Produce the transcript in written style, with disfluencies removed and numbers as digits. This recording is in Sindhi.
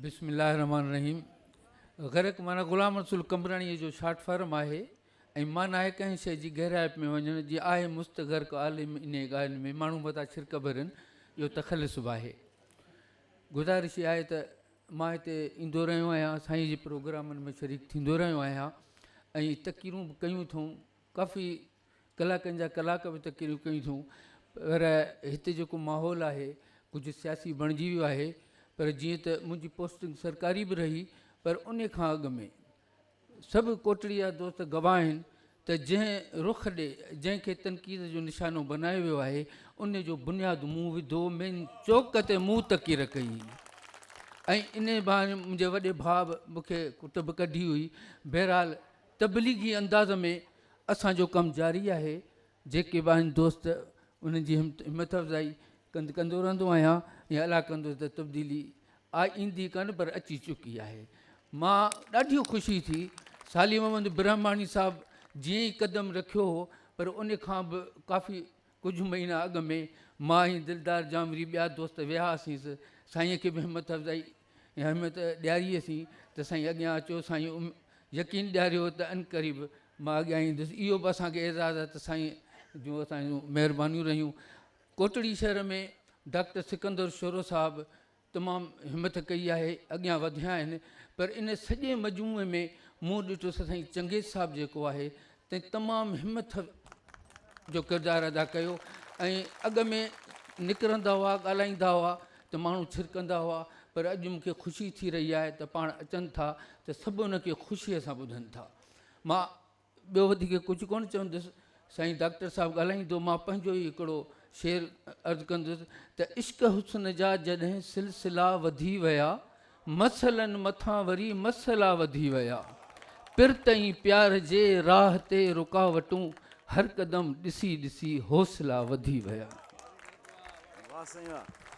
بسم الله الرحمٰن الرحيم غرق معنيٰ غلام رسول قمبراڻيء جو شارٽ فارم آهي ۽ معنيٰ آهي ڪنهن شيء جي گهرائپ ۾ وڃڻ جي آهي مستغرق عالم انهيء ڳالهين ۾ ماڻهو متان ڇرڪ ڀرين اهو تخلص به آهي گذارش اها آهي ته مان هتي ايندو رهيو آهيان سائين جي پروگرامن ۾ شريڪ ٿيندو رهيو آهيان ۽ تقريرون به ڪيون اٿئون ڪافي ڪلاڪن جا ڪلاڪ به تقريرون ڪيون اٿئون پر هتي جيڪو ماحول آهي ڪجهه سياسي بڻجي ويو آهي پر جيئن ته منهنجي پوسٽنگ سرڪاري به رهي پر ان کان اڳ ۾ سڀ ڪوٽڙي جا دوست گواهه آهن ته جنهن رخ ڏي جنهن کي تنقيد جو نشانو بنايو ويو آهي ان جو بنياد مون وڌو مين چوڪ تي مون تقرير ڪئي ۽ ان بهاني منهنجي وڏي ڀاء به مون کي ڪٽ به ڪڍي هئي بهرحال تبليغي انداز ۾ اسان جو ڪم جاري آهي جيڪي به آهن دوست انهن جي همت افزائي ڪند ڪندو رهندو آهيان ۽ الله ڪندو ته تبديلي آئي ايندي ڪانه پر اچي چڪي آهي مان ڏاڍي خوشي ٿي صالح محمد برهماڻي صاحب جيئن ئي قدم رکيو هو پر ان کان به ڪافي ڪجهه مهينا اڳ ۾ مان ۽ دلدار جامري ٻيا دوست ويا هئاسين سائين کي به همت افزائي همت ڏياريسين ته سائين اڳيان اچو سائين يقين ڏياريو ته عنقريب مان اڳيان ايندس اهو به اسان کي اعزاز آهي ته سائين جون اسان جون مهربانيون رهيون ڪوٽڙي شهر ۾ ڊاڪٽر سڪندر شورو صاحب تمام همٿ ڪئي آهي اڳيان وڌيا آهن پر ان سڄي مجموعي ۾ مون ڏٺو ته سائين چنگيز صاحب جيڪو آهي تنهن تمام همٿ جو ڪردار ادا ڪيو ۽ اڳ ۾ نڪرندا هئا ڳالهائيندا هئا ته ماڻهو ڇرڪندا هئا پر اڄ مون کي خوشي ٿي رهي آهي ته پاڻ اچن ٿا ته سڀ ان کي خوشيء سان ٻڌن ٿا مان ٻيو وڌيڪ ڪجهه ڪونه چوندس سائين ڊاڪٽر صاحب ڳالهائيندو مان پنهنجو ئي هڪڙو شعر عرض ڪندس ته عشق حسن جا جڏهن سلسلا وڌي ويا مسئلن مٿان وري مسئلا وڌي ويا پرت ۽ پيار جي راهه تي رڪاوٽون هر قدم ڏسي ڏسي حوصلا وڌي ويا. واھ سائين واھ.